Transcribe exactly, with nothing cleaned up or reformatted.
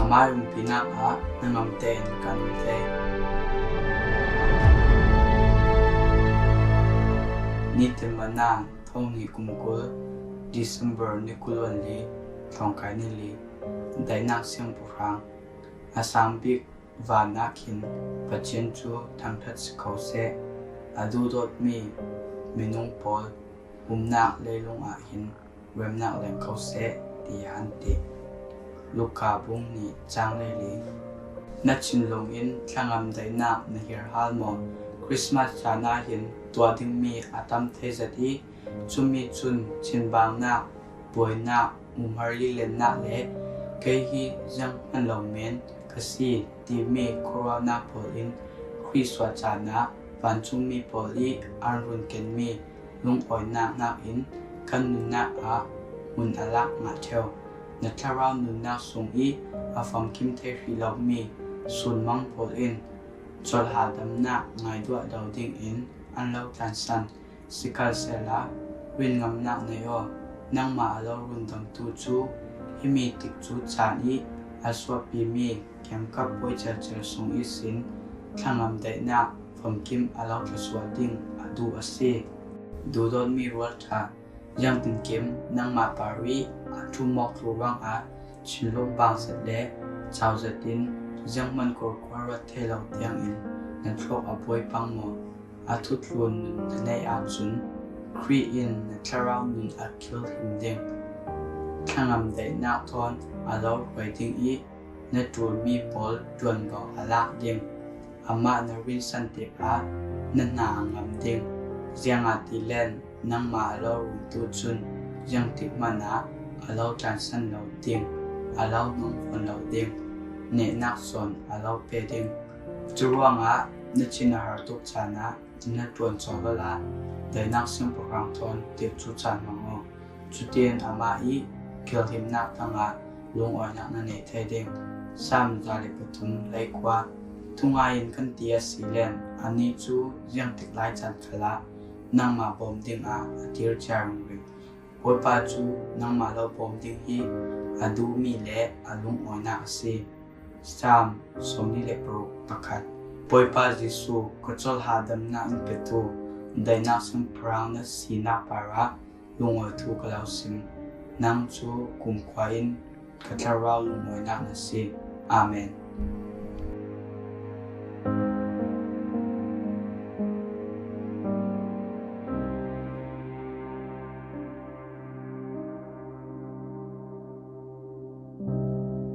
Ama umpinak ah na ngamte in kan um thei. Nitin Manna, thonghnih kum kul, December ni kul le li, thongkai ni li. Daihnak siangpahrang. A sang bik van ah khin Pathian cu thangṭhat si ko seh. A duhdawtmi minung pawl umnak leilung ah hin remnak leng ko seh, tiah an ti. Luka bung hnih, cang hleili. Na thinlung in thlangam daihnak na hir hal maw? Christmas caan ah hin tuah dingmi a tam thei zat i, cumi cun thinbangnak, buainak, umhar lilennak le kei hi zianghman lo men ka si timi khuaruahnak pawl in Khrih suah caan ah vancungmi pawl i an run kenmi lungawinak hnakin kan nunnak ah hmun a lak ngah ṭheo. Na thlarau nunnak sung i a famkim thei hrih lomi sunmang pawl in colh hadamnak ngai duah lo dingin an lo tlansan. Sikhalsehla, rinngamnak nei aw. Nangmah a lo rundamtu cu himi tikcu caan i a suahpimi kiangkap puai celcel sung ihsin thlangam daihnak famkim a lo thluasuah ding a duh a si. Duhdawtmi rualṭha, ziangtinkim nangmah par i a ṭhum awk thlu ruangah thinlung bangzet le cauzet in zianghman khuaruah ruat thei lo tiangin na thlawk a buai pang maw? A thutlun nun na neih ahcun Khrih in na thlarau nun a kilhim ding. Thlangam daihnak thawn a lo hruai ding i na ṭulmi pawl ṭuanvo a lak ding. Amah na rinsan tikah na hna a ngam ding. Ziangahtile nangmah a lo rumtu cun ziangtik hmanh ah a lo tlansan lo ding, a lo nung fawn lo ding, nehnak sawn a lo pe ding. Curuangah na thin a har tuk caan ah na ṭuan colh awla daihnak siangpahrang thawn tikcu caan hmang aw. Cutin amah i kilhimnak tangah lungawinak na nei thei ding. Salm za le pathum, leikua. Thungai in kan ti a si len, anih cu ziangtik lai caan khalah nangmah bawm dingah a tir cia ringring. Bawipa cu nangmah lo bawm ding hi a duhmi le a lungawinak a si. Salm sawmli le paruk, pakhat. Bawipa Jesuh, ka colh hadamnak in petu daihnak siangpahrang na sinak parah lungawi thu ka lo sim. Nang cu kumkhua in ka thlarau lungawinak na si. Amen.